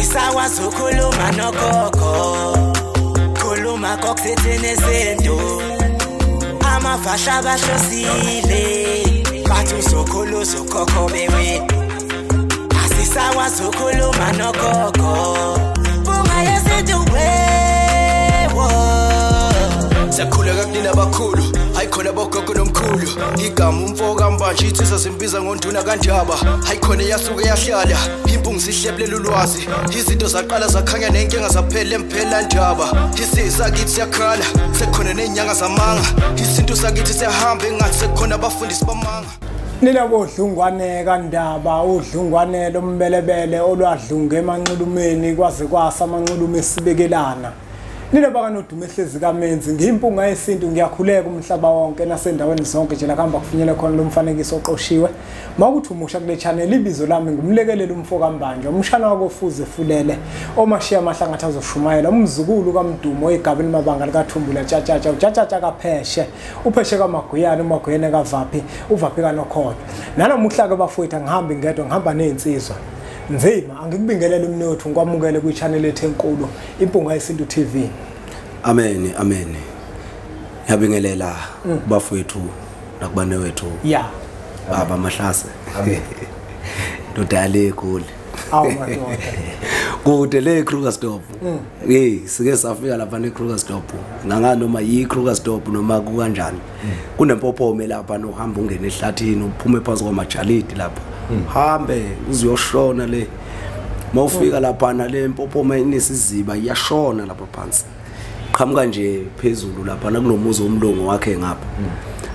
Asisakwazi ukukhuluma nogogo, khuluma kokuthethene izinto. Amavasha bahlosile, bathi uzokhulu uzokhokho bewe. Asisakwazi ukukhuluma nogogo, bunga yesintu wewo. Siyakhuleka kunina abakhulu, hayi khona bogogo nomkhulu. Igama umfo kaMbanje insizwa simbiza ngonduna kaNdaba. Hayi khona yasuke yahlala, impungu sihlebulela ulwazi. Izinto zaqala zakhanya nenkinga zaphela emphela ndaba. Isisakithi siyakhala, sekukhona nezinyanga zamanga. Isintu sakithi siyahamba engathi sekukhona abafundisi bamanga. Nina bodlungwane kaNdaba, udlungwane lombelebele olwadlunga emanxulumeni kwaze kwasa amanxulume esibekelana. Nina bakanodume ehlezi kaMenzi, ngiyimpunga yesintu, ngiyakhuleka umhlaba wonke nasendaweni zonke nje la kuhamba kufinyele khona lo mfanekiso oqoshiwe. Mawukuthi umusha kule channel, ibizo lami ngumlekeleli umfo kaMbanje, umshana wakofuze fulele, omashiya amahlangathi azoshumayela, umzukulu kaMdumo egabeni mabanga likaThumbula Tshatshatsha, uTshatshatsha kaPheshe, uPheshe kaMaguyane, uMaguyane kaVaphi, uVaphi kaNokholo. Nanamuhla ke bafowethu angihambi ngedwa, ngihamba nezinsizwa. Nzima, angikubingelele umnotho, ngikwamukele kwi-channel ethu enkulu, Impunga Yesintu TV. Amen, amen. Ngiyabingelela kubafowethu nakubane wethu. Yeah. Baba Mahlase. Amen. Ndoda yale eGoli. Awu madoda. Kude le Krugersdorp. Hey, sike safika lapha ne Krugersdorp. Nganga noma yi Krugersdorp noma kukanjani. Kunempophome lapha nohamba ungene ehlathini uphume phansi kwamajalidi lapha. Hambe uziyoshona le. Mawufika lapha nale mpophome inesiziba iyashona lapha phansi. Qhamuka nje phezulu lapha kunomuzi omlungu wakhe ngapha.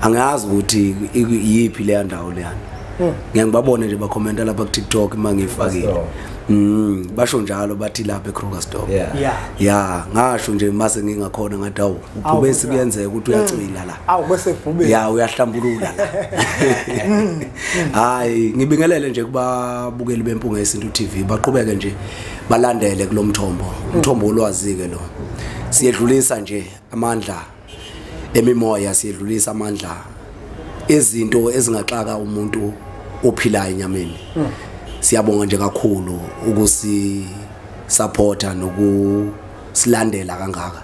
Angazi ukuthi iyiphi le ndawo leyana. Ngeke ngibabone nje bakhomenta lapha ku TikTok mangifakile. Basho njalo bathi lapha eKrugersdorp. Yeah, ngasho nje mase ngingakhona ngathi awu ubhubesi kuyenzeka ukuthi uyacwila la. Awu bese bhubesi. Yeah, uyahlambulula la. Hayi, ngibingelele nje kubabukeli beMpunga Yesintu TV, baqhubeke nje balandele kulomthombo. Umthombo olwazi ke lo. Siyedlulisa nje amandla emimoya, siyedlulisa amandla izinto ezingaxaka umuntu ophilayo enyameni. Siyabonga nje kakhulu ukusi supporta nokusilandela kangaka.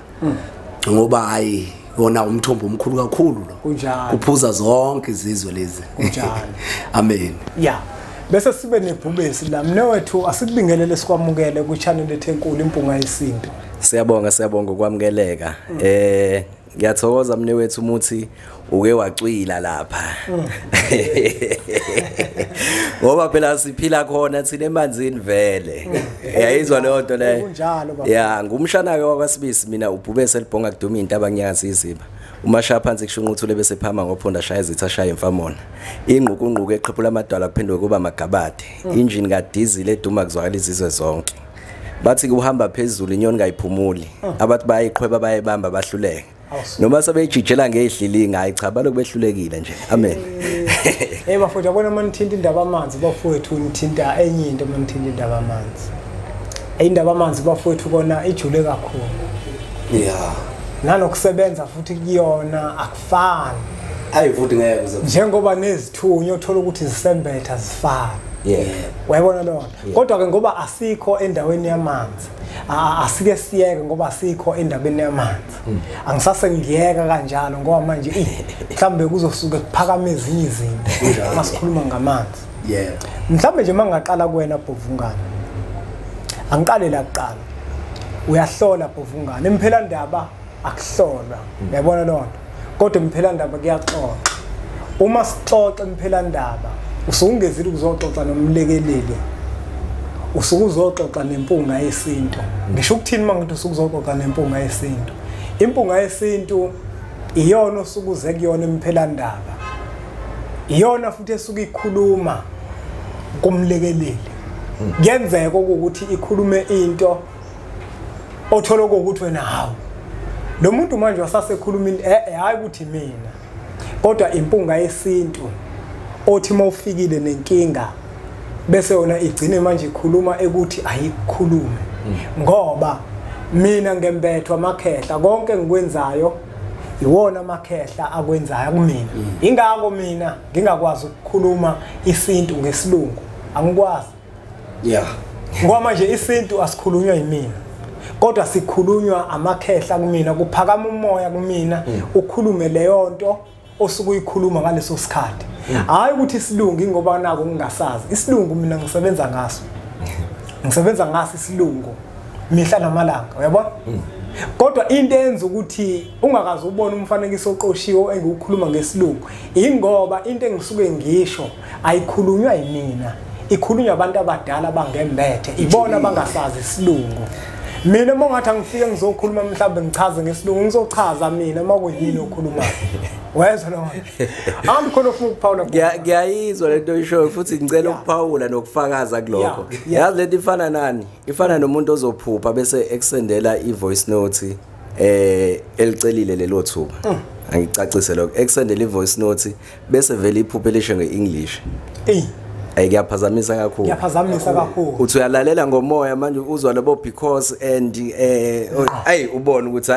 Ngoba hayi wona umthombo omkhulu kakhulu lo. Kunjalo. Kuphuza zonke izizwe lezi. Kunjalo. Amen. Yeah. Bese sibe nebhubesi la mnewethu, asikubingelele sikwamukele ku channel ethu enkulu Impunga Yesintu. Siyabonga, siyabonga ukwamukeleka. Ngiyathokoza mnewethu umuthi uke wacwila lapha. Ngoba phela siphila khona thina emanzini vele. Uyayizwa leyo nto leyo. Kunjalo baba. Yeah, ngumshana ke wakwaSibisi mina ubhubese libhonga kuduma intaba ngiyazi iziba. Umasha phansi kushunquthule bese phama ngophonda shaya izitha shaya imfamona. Ingqukunquku eqhephula amadwala kuphenduke kuba amagabade. Injini kadizili eduma kuzwakala izizwe zonke. Bathi kuhamba phezulu inyoni kayiphumuli. Abathi bayiqhweba bayibamba bahluleke. Noma sebeyijijela ngehlilinga hayi cha baloku behlulekile nje. Amen. Hey bafowethu, yabona manithinta indaba amanzi bafowethu, nithinta enye into manithinta indaba amanzi. Indaba amanzi bafowethu kona ijule kakhulu. Yeah. Nanokusebenza futhi kuyona akufani. Hayi futhi ngeke uze. Njengoba nezithunywa uthola ukuthi zisembetha zifana. Yeah. Uyabona lona. Kodwa ke ngoba asikho endaweni yamanzi, asike siyeke ngoba asikho endabeni yamanzi. Angisase ngiyeka kanjalo ngoba manje mhlambe kuzosuke kuphakame ezinye izinto masikhuluma ngamanzi. Yeah. Mhlambe nje mangaqala kuwena Bhovungane. Angiqale la kuqala. Uyahlola Bhovungane, imphela ndaba akuhlolwa. Uyabona lona. Kodwa imphela ndaba kuyaxoxa. Uma sixoxa imphela ndaba usungezile ukuzoxoxa nomlekeleli, usuke uzoxoxa nempunga yesintu. Ngisho ukuthini mangithi usuke uzoxoxa nempunga yesintu? Impunga yesintu iyona osuke uze kuyona imphela ndaba, iyona futhi esuke ikhuluma kumlekeleli. Kuyenzeka ukuthi ikhulume into othola ukuthi wena hawu lo muntu manje wasasekhuluma into hayi ukuthi mina, kodwa impunga yesintu othi mawufikile nenkinga bese yona igcine manje ikhuluma ekuthi ayikhulume. Ngoba mina ngembethwa amakhehla, konke engikwenzayo iwona amakhehla akwenzayo kumina. Ingakho mina ngingakwazi ukukhuluma isintu ngesilungu, angikwazi. Yeah. Ngoba manje isintu asikhulunywa yimina, kodwa sikhulunywa amakhehla kumina, kuphakama umoya kumina, ukhulume leyo nto osuke uyikhuluma ngaleso sikhathi. Hayi ukuthi isilungu ngoba nako ngingasazi. Isilungu mina ngisebenza ngaso. Ngisebenza ngaso isilungu mihla namalanga, uyabona? Kodwa into enza ukuthi ungakaze ubone umfanekiso oqoshiwe engiwukhuluma ngesilungu, ingoba into engisuke ngisho ayikhulunywa yimina, ikhulunywa abantu abadala bangembethe, ibona bangasazi isilungu. Mina uma ngathi angifike ngizokhuluma mhlawumbe ngichaze ngesilungu, ngizochaza mina uma kuyini okhulumayo. Wezwa lo nto? Angikhona ufuna ukuphawula. Ngiyayizwa lento oyishoyo futhi ngicela ukuphawula nokufakaza kulokho. Yazi lento ifana nani? Ifana nomuntu ozophupha bese ekusendela i-voice note elicelile lelo thuba. Angicacise lokho. Ekusendela i-voice note bese vele iphuphe lisho nge-English. Ayi kuyaphazamisa kakhulu. Kuyaphazamisa kakhulu. Uthi uyalalela ngomoya manje uzwa labo because and ayi ubone ukuthi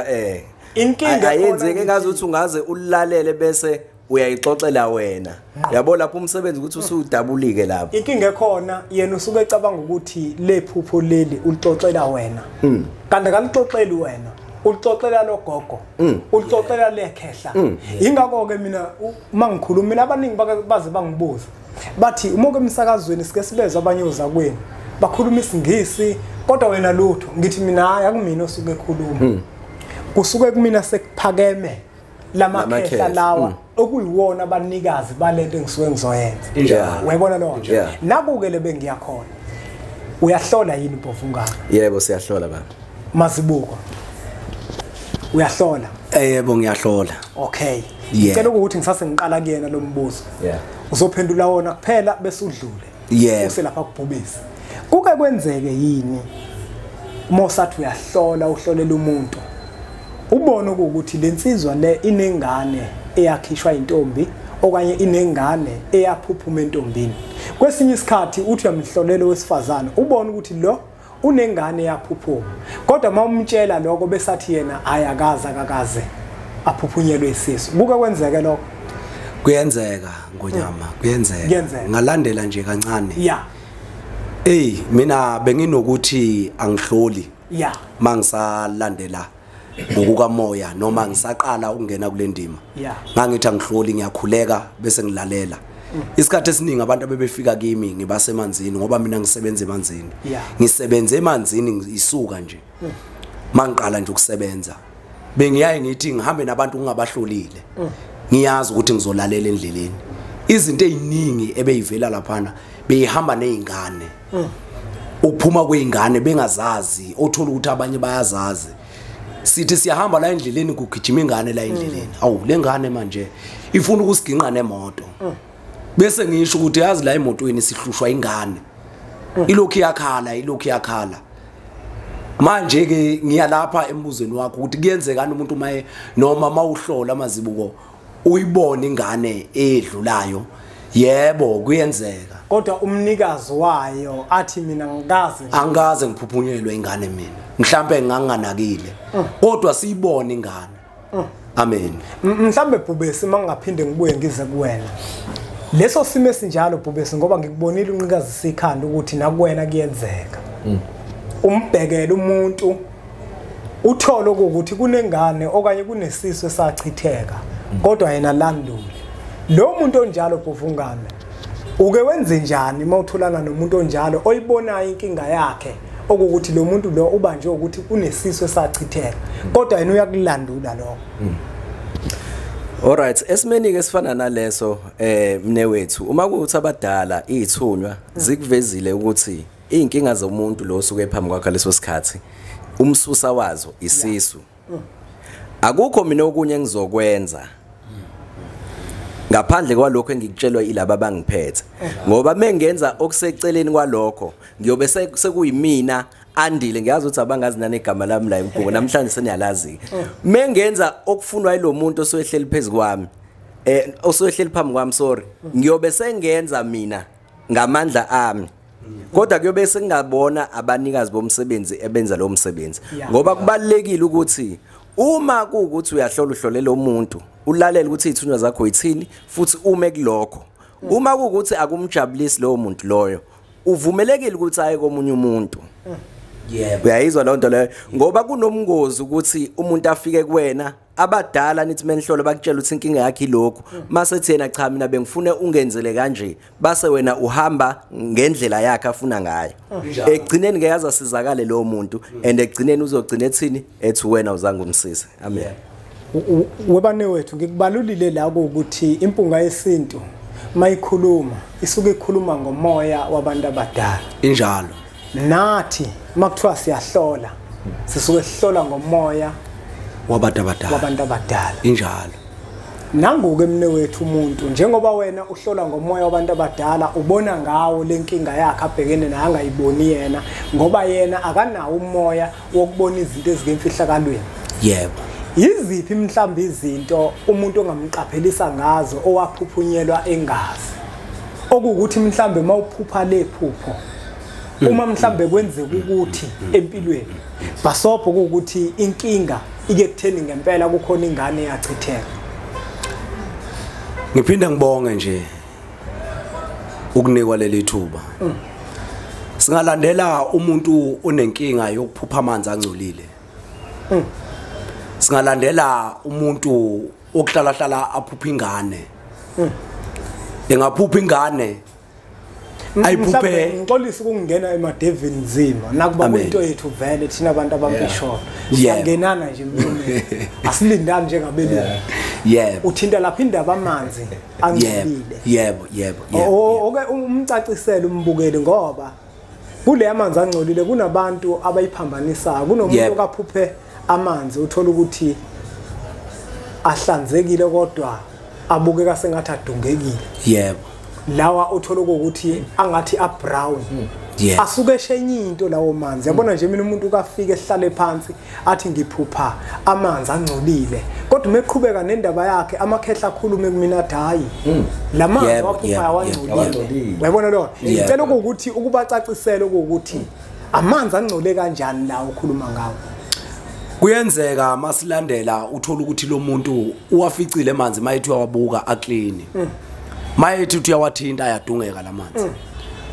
inkinga ayenzeke ngazi ukuthi ungaze ulalele bese uyayixoxela wena. Yabo lapho umsebenzi ukuthi usudabulike lapho. Inkinga ekhona yena usuke ecabanga ukuthi le phupho leli ulixoxela wena. Kanti akalixoxeli wena, ulixoxela lo gogo, ulixoxela lekhehla. Ingakho ke mina uma ngikhuluma mina abaningi baze bangibuza. Bathi uma ke emsakazweni sike sibezwe abanye ozakwenu bakhuluma isiNgisi kodwa wena lutho. Ngithi mina hayi akumina osuke ekhuluma. Kusuke kumina sekuphakeme lamakhehla lawa okuyiwona abanikazi balento engisuke ngizoyenza. Uyayibona lo nto? Nakuke le bengiyakhona. Uyahlola yini Bhovungane? Yebo siyahlola baba. Mazibuko. Uyahlola? Yebo ngiyahlola. Okay. Ngicela ukuthi ngisase ngiqala kuyena lo mbuzo. Uzophendula wona kuphela bese udlule. Uselapha kubhubisa. Kuke kwenzeke yini uma usathi uyahlola uhlolela umuntu ubone ukuthi lensizwa le inengane eyakhishwa intombi okanye inengane eyaphuphuma entombini? Kwesinye isikhathi uthi uyamhlolela wesifazane ubone ukuthi lo unengane eyaphuphuma, kodwa uma umtshela lokho besathi yena ayakaze akakaze aphuphunyelwe isisu. Kuke kwenzeke lokho? Kuyenzeka ngonyama, kuyenzeka. Ngalandela nje kancane. Hey mina benginokuthi angihloli. Mangisalandela ngokukamoya noma ngisaqala ukungena kule ndima. Ngangithi angihloli, ngiyakhuleka bese ngilalela. Isikhathi esiningi abantu abebefika kimi ngibasemanzini ngoba mina ngisebenza emanzini. Ngisebenze emanzini isuka nje. Mangiqala nje ukusebenza bengiyaye ngithi ngihambe nabantu ngingabahlolile. Ngiyazi ukuthi ngizolalela endleleni. Izinto eziningi ebeyivela laphana beyihamba nezingane. Ukuphuma kweingane bengazazi, othola ukuthi abanye bayazazi. Sithi siyahamba la endleleni kugijima ingane la endleleni. Awu lengane manje ifuna ukusiginqa nemoto. Bese ngisho ukuthi yazi la emotweni sihlushwa ingane. Ilokhu iyakhala, ilokhu iyakhala. Manje ke ngiyalapha embuzweni wakho ukuthi kuyenzekani umuntu maye noma mawuhlola amazibuko uyibona ingane edlulayo. Yebo kuyenzeka. Kodwa umnikazi wayo athi mina ngikaze angikaze ngiphuphunyelwe ingane mina. Mhlambe nganganakile. Kodwa siyibona ingane. Amen. Mhlambe Bhubesi mangingaphinde ngibuye ngize kuwena. Leso simo esinjalo Bhubesi ngoba ngikubonile unqikazi sikhanda ukuthi nakuwena kuyenzeka. Umbhekele umuntu uthole ukuthi kunengane okanye kunesisu esachitheka kodwa yena landule. Lo muntu onjalo Bhovungane uke wenze njani mawutholana nomuntu onjalo oyibonayo inkinga yakhe okukuthi lo muntu lo ubanjwe ukuthi unesisu esachitheka kodwa yena uyakulandula lokho? Alright, esimeni ke esifana naleso mne wethu uma kuthi abadala izithunywa zikuvezile ukuthi inkinga zomuntu lo osuke phambi kwakhe leso sikhathi umsusa wazo isisu. Akukho mina okunye engizokwenza ngaphandle kwalokho engikutshelwa ilaba abangiphethe, ngoba mengenza okuseceleni kwalokho ngiyobe sekuyimina Andile. Ngiyazi ukuthi abangazi nani igama lami la emgungu namhlanje seniyalazi. Mengenza okufunwa yilomuntu osoyehleli phezulu kwami osoyehleli phambi kwami, sorry, ngiyobe sengenza mina ngamandla ami, kodwa kuyobe sengingabona abanikazi bomsebenzi ebenza lo msebenzi. Ngoba kubalekile ukuthi uma kuukuthi uyahlola uhlolela umuntu ulalela ukuthi izithunywa zakho yithini futhi ume kulokho. Uma kuukuthi akumjabulisi lowo muntu loyo, Uvumelekile ukuthi aye komunye umuntu. Yebo. Uyayizwa loo nto leyo, ngoba kunomngozi ukuthi umuntu afike kuwena, abadala nithi menhlolo bakutshela ukuthi inkinga yakhe ilokhu, mase thina cha mina bengifune ungenzele kanje, base wena uhamba ngendlela yakhe afuna ngayo. Ekugcineni ngeke azasizakale lo muntu, and ekugcineni uzogcina ethini, ethi wena uzange umsize. Amen. Webane wethu, ngikubalulile la ukuthi impunga yesintu mayikhuluma isuke ikhuluma ngomoya wabantu abadala. Injalo. Nathi makuthiwa siyahlola sisuke sihlola ngomoya wabantu abadala, wabantu abadala. Injalo. Nanguke mne wethu umuntu, njengoba wena uhlola ngomoya wabantu abadala, ubona ngawo lenkinga yakhe abhekene nayo angayiboni yena, ngoba yena akanawo umoya wokubona izinto ezingemfihlakalweni. Yebo. Yiziphi mhlawumbe izinto umuntu ongamqaphelisa ngazo owaphuphunyelwa engazi, okuwukuthi mhlawumbe mawuphupha lephupho, uma mhlawumbe kwenzeka ukuthi empilweni basobho ukuthi inkinga ike kutheni ngempela kukhona ingane eyachitheka? Ngiphinde ngibonge nje ukunikwa leli thuba. Singalandela umuntu onenkinga yokuphupha amanzi angcolile. Singalandela umuntu okuhlala hlala aphupha ingane. Engaphupha ingane ayiphuphe. Ngixolisa ukungena emadevini nzima nakuba kuyinto yethu vele thina abantu abampisholo siyangenana nje emlomeni, asilindani njengabelungu. Yebo. Uthinta lapha indaba amanzi angcolile. Yebo, yebo, yebo. Oke umcacisele umbukeli, ngoba kule amanzi angcolile kunabantu abayiphambanisayo. Kunomuntu okaphuphe amanzi uthola ukuthi ahlanzekile kodwa abukeka sengathi adungekile. Yebo. Lawa uthola ukuthi angathi a brown. Asuke eshenye into lawo manzi. Yabona nje mina umuntu ukafika ehlale phansi athi ngiphupha amanzi angcolile, kodwa uma eqhubeka nendaba yakhe amakhehla akhulume kumina athi hayi lamanzi waphupha awangcolile. Uyabona lo? Ngicela ukuthi ukubacacisele ukuthi amanzi angcole kanjani la ukhuluma ngawo. Kuyenzeka masilandela uthola ukuthi lo muntu uwaficile amanzi, mayethi uyawabuka aclean, mayethi uthi uyawathinta ayadungeka lamanzi,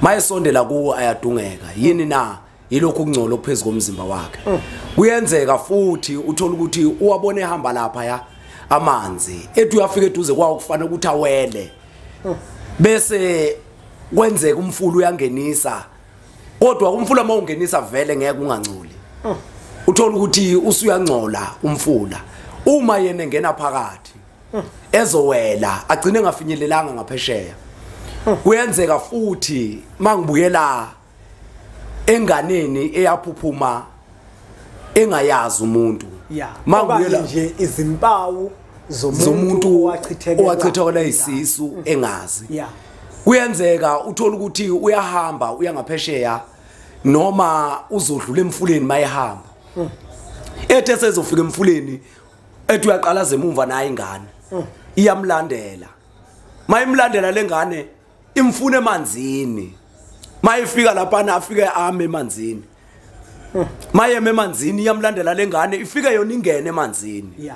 mayesondela kuwo ayadungeka. Yini na? Yilokhu kungcola okuphezulu komzimba wakhe. Kuyenzeka futhi uthola ukuthi uwabone ehamba lapha ya amanzi, ethi uyafika eduze kwawo kufanele ukuthi awele, bese kwenzeka umfula uyangenisa, kodwa umfula mawungenisa vele ngeke ungangcoli. Uthola ukuthi usuyangcola umfula uma yena engena phakathi ezowela agcine engafinyelelanga ngaphesheya. Kuyenzeka futhi mangibuyela enganeni eyaphuphuma engayazi umuntu, mangibuyela nje izimpawu zomuntu owachithekela isisu engazi. Kuyenzeka uthola ukuthi uyahamba uya ngaphesheya noma uzodlula emfuleni mayehamba, ethe sezofika emfuleni ethi uyaqala zemumva naye ingane iyamlandela. Mayimlandela lengane imfuna emanzini, mayifika lapha afike ame emanzini, mayeme emanzini iyamlandela lengane ifike yona ingene emanzini.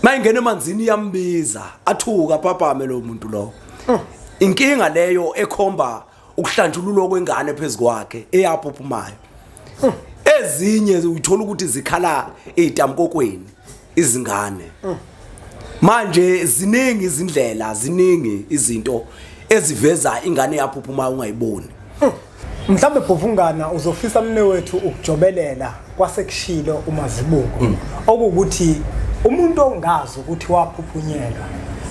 Mayingena emanzini iyambiza, athuka papame lo muntu lo. Inkinga leyo ekhomba ukuhlanjululwa kwengane phezukwakhe eyaphuphumayo. Ezinye uthola ukuthi zikhala ezitamkokweni izingane. Manje ziningi izindlela, ziningi izinto eziveza ingane yaphuphumayo ungayiboni. Mhlambe Bhovungana uzofisa mne wethu ukujobelela kwasekushilo uMazibuko, okuwukuthi umuntu ongazi ukuthi waphuphunyelwa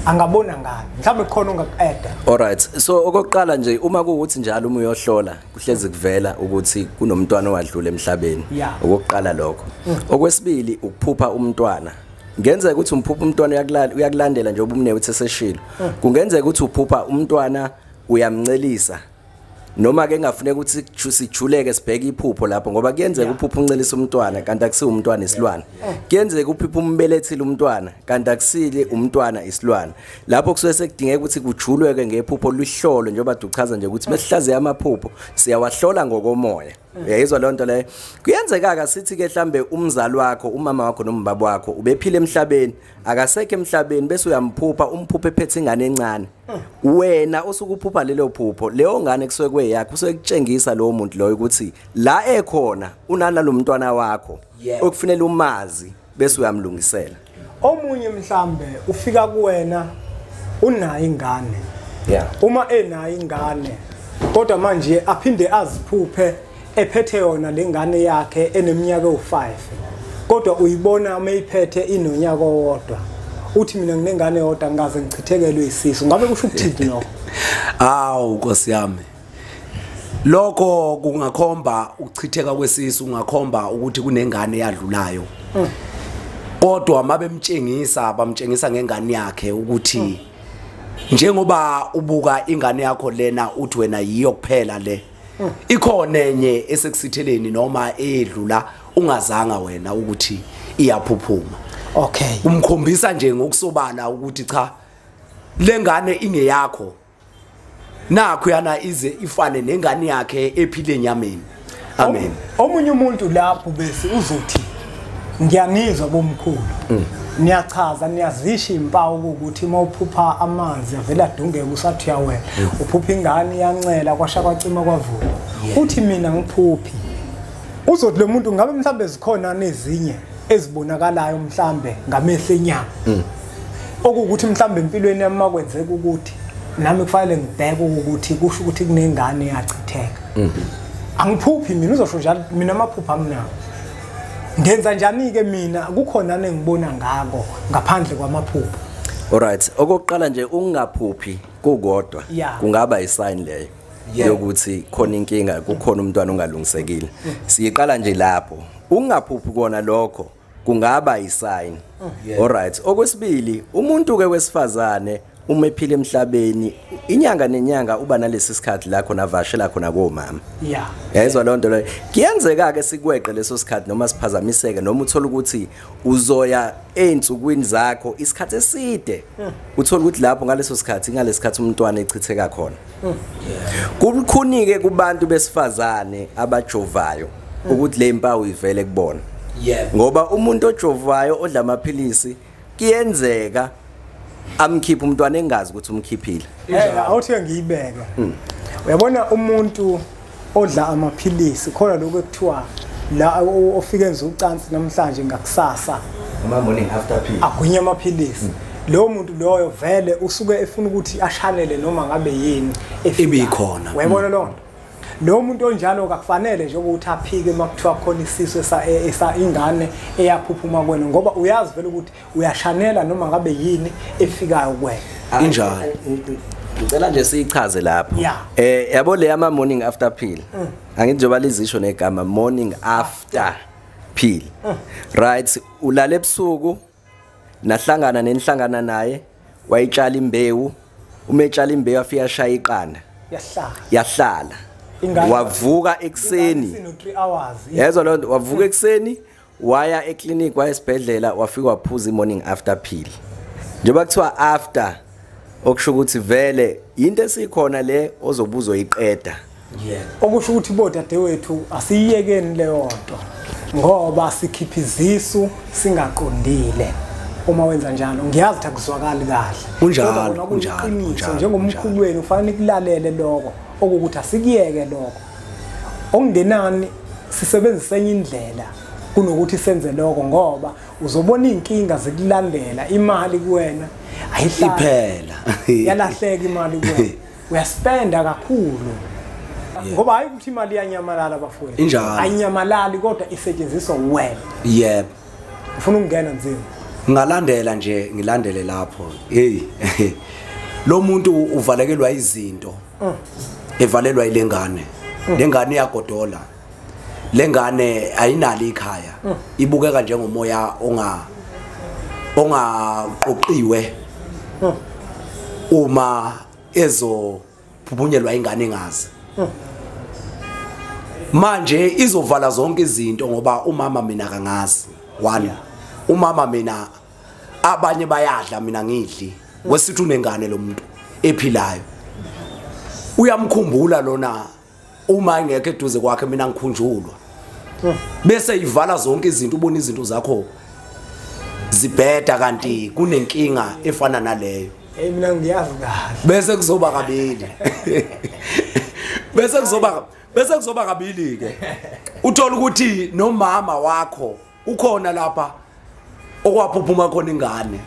angabona ngani, mhlambe khona ongakuqeda. Alright, so okokuqala nje uma kuwukuthi njalo uma uyohlola kuhlezi kuvela ukuthi kunomntwana owadlula emhlabeni. Okokuqala lokho. Okwesibili ukuphupha umntwana. Ngenzeka ukuthi umphupha umntwana uyakulandela nje obumne uthi seshilo. Kungenzeka ukuthi uphupha umntwana uyamncelisa, noma ke ngafuneka ukuthi sijuleke sibheke iphupho lapho, ngoba kuyenzeka uphupha uncelisa umntwana kanti akusiwo umntwana isilwane. Kuyenzeka uphupha umbelethile umntwana kanti akusile umntwana isilwane. Lapho kusuke sekudingeka ukuthi kujulweke ngephupho lihlolwe, njengoba duchaza nje ukuthi mesihlaziya amaphupho siyawahlola ngokomoya. Uyayizwa loo nto leyo. Kuyenzeka ke sithi ke mhlambe umzali wakho, umama wakho noma ubaba wakho ubephila emhlabeni, akasekho emhlabeni, bese uyamphupha, umphuphe ephethe ingane encane. Wena usuke uphupha lelo phupho, leyo ngane kusuke kweyakho, usuke kutshengisa lowo muntu loyo ukuthi la ekhona unana lo mntwana wakho okufanele umazi bese uyamlungisela. Omunye mhlambe ufika kuwena unayo ingane. Uma enayo ingane kodwa manje aphinde aziphuphe ephethe yona lengane yakhe eneminyaka ewu5, kodwa uyibona mayiphethe inonyaka owodwa, uthi mina nginengane yodwa ngaze ngichithekelwe isisu. Ngabe kusho ukuthini lokho? Awu Nkosi yami, lokho kungakhomba ukuchitheka kwesisu, ungakhomba ukuthi kunengane eyadlulayo. Kodwa mabemtshengisa, bamtshengisa ngengane yakhe ukuthi njengoba ubuka ingane yakho lena uthi wena yiyo kuphela le, ikhona enye esekusitheleni noma edlula ungazanga wena ukuthi iyaphuphuma. Okay, umkhombisa nje ngokusobala ukuthi cha, lengane ingeyakho, nakho yana ize ifane nengane yakhe ephile enyameni. Amen. Omunye umuntu lapho bese uzothi ngiyanizwa bomkhulu, niyachaza, niyazisha impawu ukuthi uma uphupha amanzi avela adungeke usathi uyawela, uphupha ingane iyancela kwasha kwacima kwavuka, uthi mina ngiphuphi. Uzothi lo muntu ngabe mhlambe zikhona nezinye ezibonakalayo mhlambe ngamehlo enyama, okuwukuthi mhlambe empilweni yami makwenzeka ukuthi nami kufanele ngibheke ukuthi kusho ukuthi kunengane eyachitheka. Angiphuphi mina, uzosho njalo mina amaphupha amnawo. Ngenza njani ke mina? Kukhona nengibona ngako ngaphandle kwamaphupho. Alright, okokuqala nje ungaphuphi kukodwa kungaba isign leyo yokuthi khona inkinga, kukhona umntwana ongalungisekile. Siyiqala nje lapho. Ungaphuphi kona lokho kungaba isign. Alright, okwesibili umuntu ke wesifazane uma ephila emhlabeni inyanga nenyanga uba nalesi sikhathi la khona avashela khona komama. Yayizwa loo nto leyo. Kuyenzeka ke sikweqe leso sikhathi noma siphazamiseke, noma uthola ukuthi uzoya einsukwini zakho isikhathi eside, uthola ukuthi lapho ngaleso sikhathi ngalesikhathi umntwana echitheka khona. Kukhunike kubantu besifazane abajovayo ukuthi le impawu ivele kubona. Ngoba umuntu ojovayo odla amaphilisi kuyenzeka amkhipha umntwana engazi ukuthi umkhiphile. Awuthi ngiyibeke. Uyabona umuntu odla amaphilisi khona lokho ekuthiwa la ofike enza ucansi namhlanje ngakusasa, ama morning after pill, agwinya amaphilisi. Lo muntu loyo vele usuke efuna ukuthi ashanele noma ngabe yini ebikhona. Uyabona lo nto? Lo muntu onjalo akakufanele nje ukuthi aphike makuthiwa khona isisu esa ingane eyaphuphuma kwena, ngoba uyazi vele ukuthi uyashanela noma ngabe yini efikayo kuwena. Injalo. Ngicela nje siyichaze lapho. Yabo le ama morning after pill. Angithi njengoba lizisho negama morning after pill. Right, ulale ebusuku nahlangana nenhlangana naye, wayitshala imbewu, uma etshala imbewu afika ashaya iqanda. Yahlala. Wavuka ekseni. Yezwa lo nto, wavuka ekseni waya eclinic, waya esibhedlela, wafika waphuza i-morning after pill. Njengoba kuthiwa after, okusho ukuthi vele into esikhona le ozobuza uyiqeda. Okusho ukuthi bodadewethu asiyiyekeni leyo nto, ngoba sikhipha izisu singaqondile. Uma wenza njalo ngiyazi ukuthi akuzwakali kahle. Kunjalo, kunjalo. Njengomkhulu wenu ufanele kulalele lokho okuthi asikiyeke lokho. Okungenani sisebenzise enye indlela kunokuthi senze lokho, ngoba uzobona inkinga zikulandela, imali kuwena ayihlali iphela, yalahleka imali kuwena, uyaspenda kakhulu. Ngoba hayi ukuthi imali iyanyamalala bafowethu, ayinyamalali kodwa isetshenziswa wena. Yebo. Ufuna ukungena nzima. Ngalandela nje, ngilandele lapho. Hey, lo muntu uvalekelwa izinto. Evalelwa ilengane. Lengane iyagodola. Lengane ayinalo ikhaya. Ibukeka njengomoya ongaqoqiwe. Uma ezophuphunyelwa ingane engazi. Manje izovala zonke izinto ngoba umama mina kangazi. One, umama mina abanye bayadla mina ngidli. Wesithi unengane lo muntu ephilayo. Uyamkhumbula lona Uma ingekho eduze kwakhe mina ngikhunjulwa. Bese ivala zonke izinto, ubona izinto zakho zibheda kanti kunenkinga efana naleyo. Hey, mina ngiyazi kahle. Bese kuzoba kabili. Bese kuzoba kabili ke. Uthola ukuthi nomama wakho ukhona lapha okwaphuphuma khona ingane.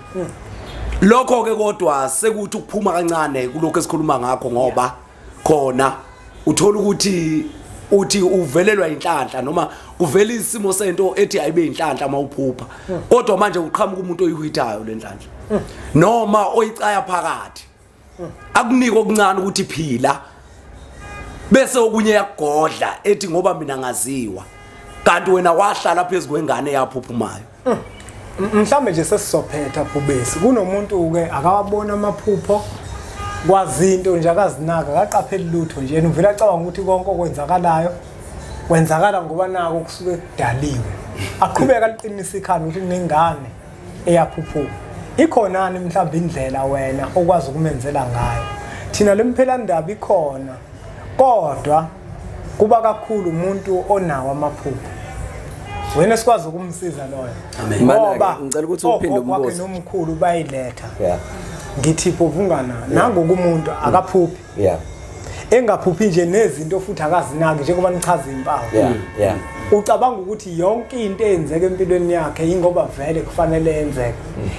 Lokho ke kodwa sekuthi ukuphuma kancane kulokho esikhuluma ngakho, ngoba khona uthola ukuthi uthi uvelelwa inhlanhla noma kuvela isimo sento ethi ayibe inhlanhla mawuphupha, kodwa manje uqhamuka umuntu oyihwithayo lenhlanhla noma oyicaya phakathi, akunike okuncane ukuthi phila, bese okunye yakugodla ethi ngoba mina ngaziwa, kanti wena wahlala phezulu kwengane yaphuphumayo. Mhlambe nje sesizophetha Bhubesi, kunomuntu ke akawabona amaphupho kwazinto nje akazinaka, akaqapheli lutho nje, yena uvela acabanga ukuthi konke okwenzakalayo kwenzakala ngoba nako kusuke kudaliwe. Aqhubeka liqinisa ikhanda ukuthi kunengane eyaphuphuma. Ikhonani mhlawumbe indlela wena okwazi ukumenzela ngayo? Thina lemphelandaba ikhona, kodwa kuba kakhulu umuntu onawo amaphupho wena sikwazi ukumsiza loyo. Ngoba ngicela ukuthi uphinde umbuzo nomkhulu bayiletha. Ngithi Bhovungana nangokumuntu akaphuphi. Engaphuphi nje nezinto futhi akazinaki njengoba nichaza impawu. Ucabanga ukuthi yonke into eyenzeka empilweni yakhe ingoba vele kufanele yenzeke.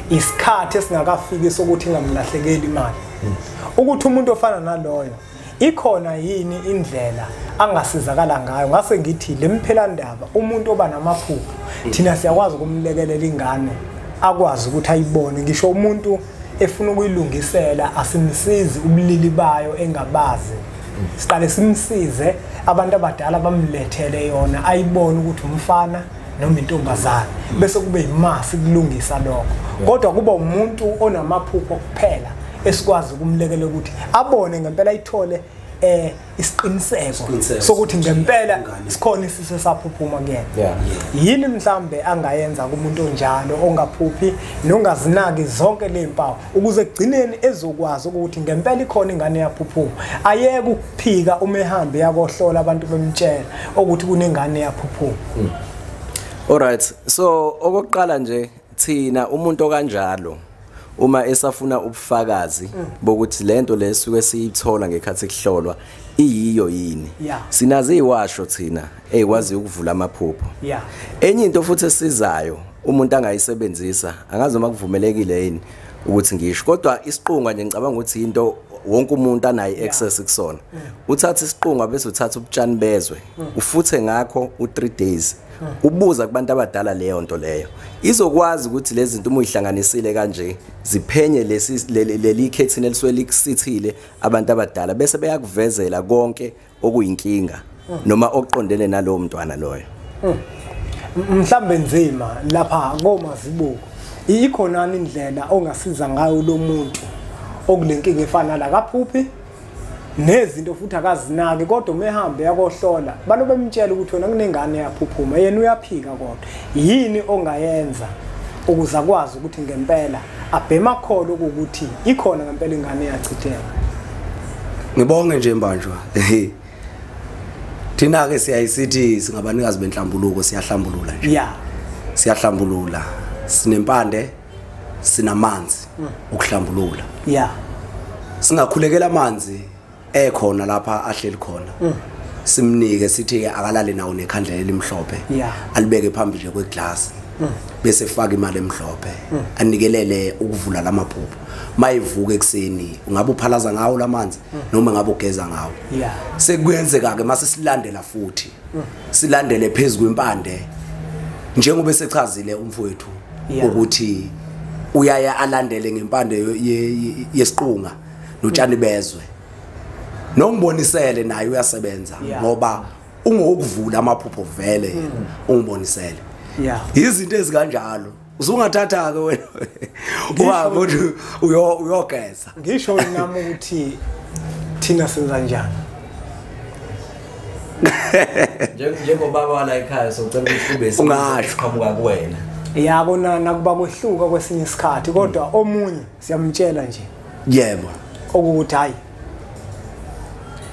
Isikhathi esingakafiki sokuthi ingamlahlekeli imali. Ukuthi umuntu ofana naloyo ikhona yini indlela angasizakala ngayo? Ngase ngithi lemphelandaba umuntu oba namaphupho thina siyakwazi ukumlekelela ingane akwazi ukuthi ayibone. Ngisho umuntu efuna ukuyilungisela asimsizi ubulili bayo engabazi, siqale simsize abantu abadala bamlethele yona ayibone ukuthi umfana noma intombazane, bese kube imasi kulungisa lokho. Kodwa kuba umuntu onamaphupho kuphela esikwazi ukumlekelela ukuthi abone ngempela, ayithole isiqiniseko sokuthi ngempela sikhona isisu esaphuphuma kuyena. Yini mhlambe angayenza kumuntu onjalo ongaphuphi nongazinaki zonke lezimpawu ukuze kugcineni ezokwazi ukuthi ngempela ikhona ingane yaphuphuma, ayeke ukuphika uma ehambe yakohlola abantu bemtshela ukuthi kunengane yaphuphuma? Alright, so okokuqala nje thina umuntu okanjalo uma esafuna ubufakazi bokuthi lento lesuke siyithola ngekhathi kuhlolwa iyiyo yini, sinazo iwasho thina ezikwazi ukuvula amaphupho. Enye into futhi esizayo umuntu angayisebenzisa, angazi noma kuvumelekile yini ukuthi ngisho, kodwa isiqunga nje ngicabanga ukuthi into wonke umuntu anayo access kusona. Uthatha isiqunga bese uthatha ubutshani bezwe ufuthe ngakho u3 days, ubuza kubantu abadala leyo nto leyo izokwazi ukuthi lezi zinto uma uyihlanganisile kanje ziphenye lesi leli khethini elisuke likusithile abantu abadala, bese beyakuvezela konke okuyinkinga noma okuqondene nalowo mntwana loyo. Mhlambe nzima lapha komazibuko, ikhona indlela ongasiza ngayo lo muntu okulenkinga efana la kaphuphi nezinto futhi akazinaki, kodwa uma ehambe yakohlola balo bemtshela ukuthi wena kunengane yaphuphuma, yena uyaphika. Kodwa yini ongayenza ukuze akwazi ukuthi ngempela abhema kholo ukuthi ikhona ngempela ingane yachitheka? Ngibonge nje Mbanjwa. Thina ke siyayisithi singabanikazi benhlambuluko, siyahlambulula nje. Siyahlambulula, sinempande, sinamanzi ukuhlambulula. Singakhulekela amanzi ekhona lapha ahleli khona, simnike sithi ke akalale nawo nekhandlela elimhlophe, alibeke phambili nje kweglass, bese faka imali emhlophe, anikelele ukuvula lamaphupho. Mayivuka ekseni ungabe uphalaza ngawo lamanzi noma ngabe ugeza ngawo. Sekuyenzeka ke mase silandela futhi silandele phezulu kwempande njengoba esechazile umfowethu ukuthi uyaya alandele ngempande yesiqunga notshani bezwe. Nongibonisele naye uyasebenza ngoba ungokuvula amaphupho vele ungibonisele. Izinto ezikanjalo usungathatha ke wena uhambe uyogeza. Ngisho nami ukuthi thina senza njani njengobaba wala ekhaya, socela ukuthi kube siqhamuka kuwena. Yabona nakuba kwehluka kwesinye isikhathi, kodwa omunye siyamtshela nje yebo ukuthi hayi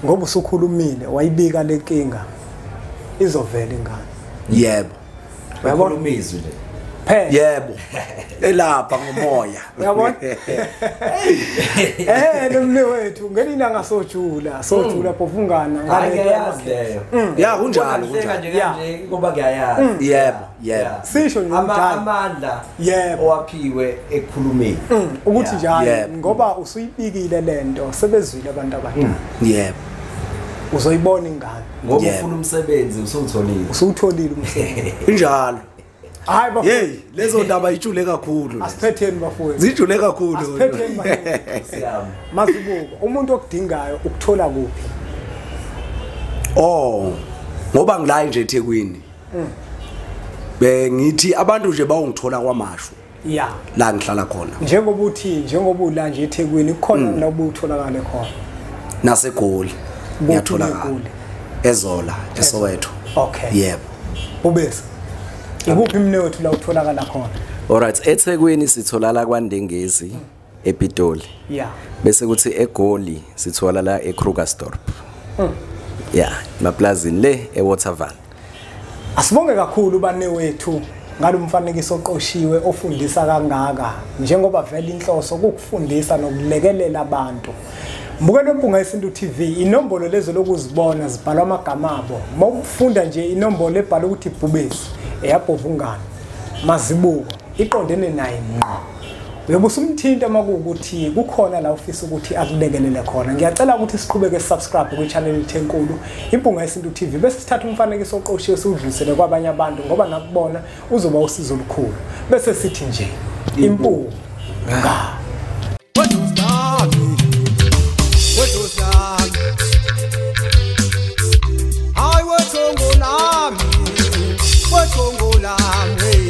Ngoba usukhulumile wayibika lenkinga, izovela ingane. Yebo. Uyabona umizwi le. Phela. Yebo. Elapha ngomoya. Uyabona? Nomne wethu ngelilanga sojula, sojula Bhovungana ngale leyo. Ya kunjalo kunjalo. Nje ngoba ngiyayazi. Yebo, yebo. Sisho nje amandla owaphiwe ekukhulumeni. Ukuthi njalo ngoba usuyibikile lento sebezwile abantu abadala. Yebo. Uzoyibona ingane. Ngoba ufuna umsebenzi usuwutholile. Usuwutholile umsebenzi. Injalo. Hayi bafowethu. Hey, lezo ndaba ijule kakhulu. Asiphetheni bafowethu. Zijule kakhulu. Asiphetheni bafowethu. Mazibuko, umuntu okudingayo ukuthola kuphi? Oh, ngoba ngila nje eThekwini. Bengithi abantu nje bawungithola kwaMashu. Yeah. La ngihlala khona. Njengoba uthi njengoba ula nje eThekwini kukhona la ubutholakale khona. NaseGoli. Ngiyatholakala. Ezola, eSoweto. Okay. Yebo. Ubese. Ikuphi imnewethu la utholakala khona? Alright, eThekwini sitholala kwaNdengezi ePitoli. Yeah. Bese kuthi eGoli sithola la eKrugersdorp. Yeah, emaplazini le eWaterval. Asibonge kakhulu banewethu ngalomfanekiso oqoshiwe ofundisa kangaka, njengoba vele inhloso ukufundisa nokulekelela abantu. Mbukelo Mpunga Yesintu TV, inombolo lezo lokuzibona zibhalwa amagama abo. Mawufunda nje inombolo ebhalwe ukuthi Bhubesi eyaBhovungana Mazibuko iqondene naye ngqo. Uyobe usumthinta makuwukuthi kukhona la ufisa ukuthi akulekelele khona. Ngiyacela ukuthi siqhubeke subscribe kwi-channel ethu enkulu Impunga Yesintu TV, bese sithatha umfanekiso oqoshiwe siwudlulisele kwabanye abantu ngoba nakubona uzoba usizo olukhulu. Bese sithi nje impunga. Hey,